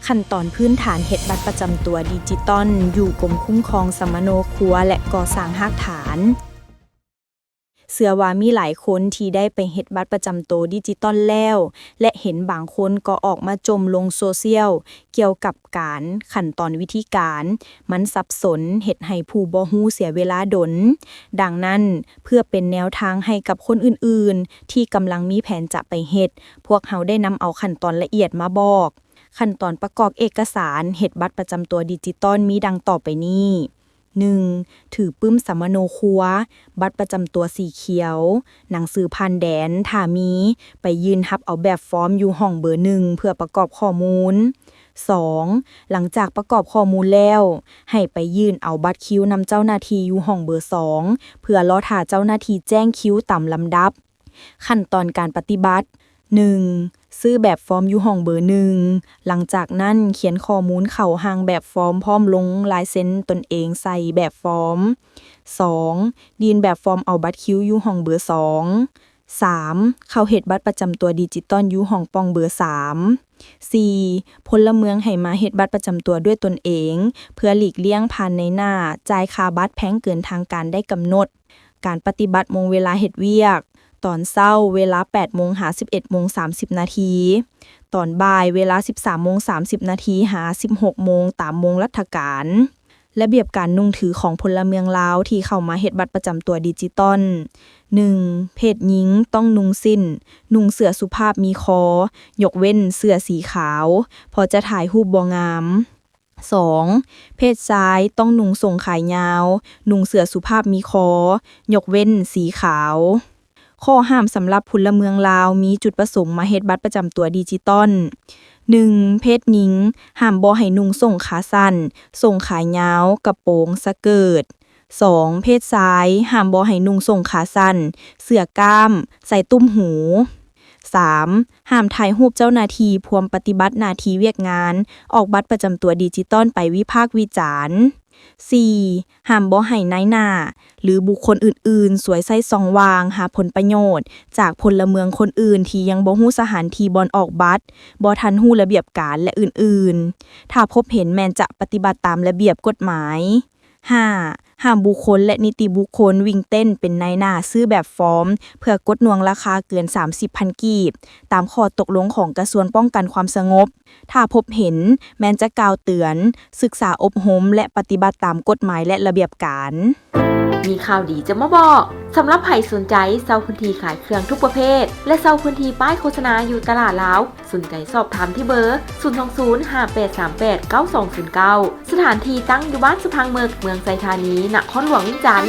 ຂັ້ນຕອນພື້ນຖານເຮັດບັດປະຈຳຕົວດິຈິຕອນ ຢູ່ກົມຄຸ້ມຄອງສຳມະໂນຄົວ ແລະ ກໍ່ສ້າງຮາກຖານ. ເຊື່ອວ່າມີຫຼາຍຄົນທີ່ໄດ້ໄປເຮັດບັດປະຈຳໂຕດິຈິຕອນແລ້ວ ແລະ ເຫັນບາງຄົນກໍອອກມາຈົ່ມລົງໂຊຊຽວກ່ຽວກັບການ, ຂັ້ນຕອນ, ວິທີການ, ມັນສັບສົນ ເຮັດໃຫ້ຜູ້ບໍ່ຮູ້ເສຍເວລາດົນ. ດັ່ງນັ້ນ, ເພື່ອເປັນແນວທາງໃຫ້ກັບຄົນອື່ນໆ ທີ່ກຳລັງມີແຜນຈະໄປເຮັດ, ພວກເຮົາໄດ້ນຳເອົາຂັ້ນຕອນລະອຽດມາບອກ. ຂັ້ນຕອນປະກອບເອກະສານເຮັດບັດປະຈຳຕົວດິຈິຕອນມີດັ່ງຕໍ່ໄປນີ້. ໜຶ່ງ ຖືປຶ້ມສຳມະໂນຄົວ, ບັດປະຈຳຕົວສີຂຽວ, ໜັງສືຜ່ານແດນ, ຖ້າມີ, ໄປຍື່ນຮັບເອົາແບບຟອມຢູ່ຫ້ອງເບີໜຶ່ງ ເພື່ອປະກອບຂໍ້ມູນ. ສອງ ຫຼັງຈາກປະກອບຂໍ້ມູນແລ້ວ, ໃຫ້ໄປຍື່ນເອົາບັດຄິວນຳເຈົ້າໜ້າທີ່ຢູ່ຫ້ອງເບີສອງ ເພື່ອລໍຖ້າເຈົ້າໜ້າທີ່ແຈ້ງຄິວຕາມລຳດັບ. ຂັ້ນຕອນການປະຕິບັດ. ໜຶ່ງ ຊື້ແບບຟອມຢູ່ຫ້ອງເບີໜຶ່ງ. ຫຼັງຈາກນັ້ນ, ຂຽນຂໍ້ມູນເຂົ້າຮ່າງແບບຟອມພ້ອມລົງລາຍເຊັນຕົນເອງໃສ່ແບບຟອມ. ສອງ ຍື່ນແບບຟອມເອົາບັດຄິວຢູ່ຫ້ອງເບີສອງ. ສາມ ເຂົ້າເຮັດບັດປະຈຳຕົວດິຈິຕອນຢູ່ຫ້ອງປ່ອງເບີສາມ. ສີ່ ພົນລະເມືອງໃຫ້ມາເຮັດບັດປະຈຳຕົວດ້ວຍຕົນເອງ ເພື່ອຫຼີກລ່ຽງຜ່ານນາຍໜ້າຈ່າຍຄ່າບັດແພງເກີນທາງການໄດ້ກຳນົດ. ການປະຕິບັດໂມງເວລາເຮັດວຽກ. ຕອນເຊົ້າເວລາແປດໂມງຫາສິບເອັດໂມງສາມສິບນາທີ, ຕອນບ່າຍເວລາສິບສາມໂມງສາມສິບນາທີຫາສິບຫົກໂມງຕາມໂມງລັດຖະການ. ລະບຽບການນຸ່ງຖືຂອງພົນລະເມືອງລາວທີ່ເຂົ້າມາເຮັດບັດປະຈຳຕົວດິຈິຕອນ. ໜຶ່ງ ເພດຍິງຕ້ອງນຸ່ງສິ້ນ, ນຸ່ງເສື້ອສຸພາບມີຄໍ, ຍົກເວັ້ນເສື້ອສີຂາວ, ເພາະຈະຖ່າຍຮູບບໍ່ງາມ. ສອງ ເພດຊາຍຕ້ອງນຸ່ງສົ້ງຂາຍາວ, ນຸ່ງເສື້ອສຸພາບມີຄໍ, ຍົກເວັ້ນສີຂາວ. ຂໍ້ຫ້າມສຳລັບພົນລະເມືອງລາວມີຈຸດປະສົງມາເຮັດບັດປະຈຳຕົວດິຈິຕອນ. ໜຶ່ງ ເພດຍິງ ຫ້າມບໍ່ໃຫ້ນຸ່ງສົ້ງຂາສັ້ນ, ສົ້ງຂາຍາວ, ກະໂປງ, ສະເກີດ. ສອງ ເພດຊາຍ ຫ້າມບໍ່ໃຫ້ນຸ່ງສົ້ງຂາສັ້ນ, ເສື້ອກ້າມ, ໃສ່ຕຸ້ມຫູ. ສາມ ຫ້າມຖ່າຍຮູບເຈົ້າໜ້າທີ່ພວມປະຕິບັດໜ້າທີ່ວຽກງານ ອອກບັດປະຈຳຕົວດິຈິຕອນໄປວິພາກວິຈານ. ສີ່ ຫ້າມບໍ່ໃຫ້ນາຍໜ້າ ຫຼື ບຸກຄົນອື່ນໆ ສວຍໃຊ້ຊ່ອງວ່າງຫາຜົນປະໂຫຍດຈາກພົນລະເມືອງຄົນອື່ນທີ່ຍັງບໍ່ຮູ້ສະຖານທີ່ບ່ອນອອກບັດ, ບໍ່ທັນຮູ້ລະບຽບການ ແລະ ອື່ນໆ. ຖ້າພົບເຫັນແມ່ນຈະປະຕິບັດຕາມລະບຽບກົດໝາຍ. ຫ້າ ຫ້າມບຸກຄົນ ແລະ ນິຕິບຸກຄົນ ວິ່ງເຕັ້ນເປັນນາຍໜ້າຊື້ແບບຟອມ ເພື່ອກົດໜ່ວງລາຄາເກີນສາມສິບພັນກີບ ຕາມຂໍ້ຕົກລົງຂອງກະຊວງປ້ອງກັນຄວາມສະຫງົບ. ຖ້າພົບເຫັນ ແມ່ນຈະກ່າວເຕືອນ, ສຶກສາອົບຮົມ ແລະ ປະຕິບັດຕາມກົດໝາຍ ແລະ ລະບຽບການ. ມີຂ່າວດີຈະມາບອກ. ສຳລັບໃຜສົນໃຈເຊົ່າພື້ນທີ່ຂາຍເຄື່ອງທຸກປະເພດ ແລະ ເຊົ່າພື້ນທີ່ປ້າຍໂຄສະນາຢູ່ຕະຫຼາດລາວ, ສົນໃຈສອບຖາມທີ່ເບີ ສູນສອງສູນ ຫ້າແປດສາມແປດ ເກົ້າສອງສູນເກົ້າ. ສະຖານທີ່ຕັ້ງຢູ່ບ້ານສະພັງເມິກ, ເມືອງໄຊທານີ, ນະຄອນຫຼວງວຽງຈັນ.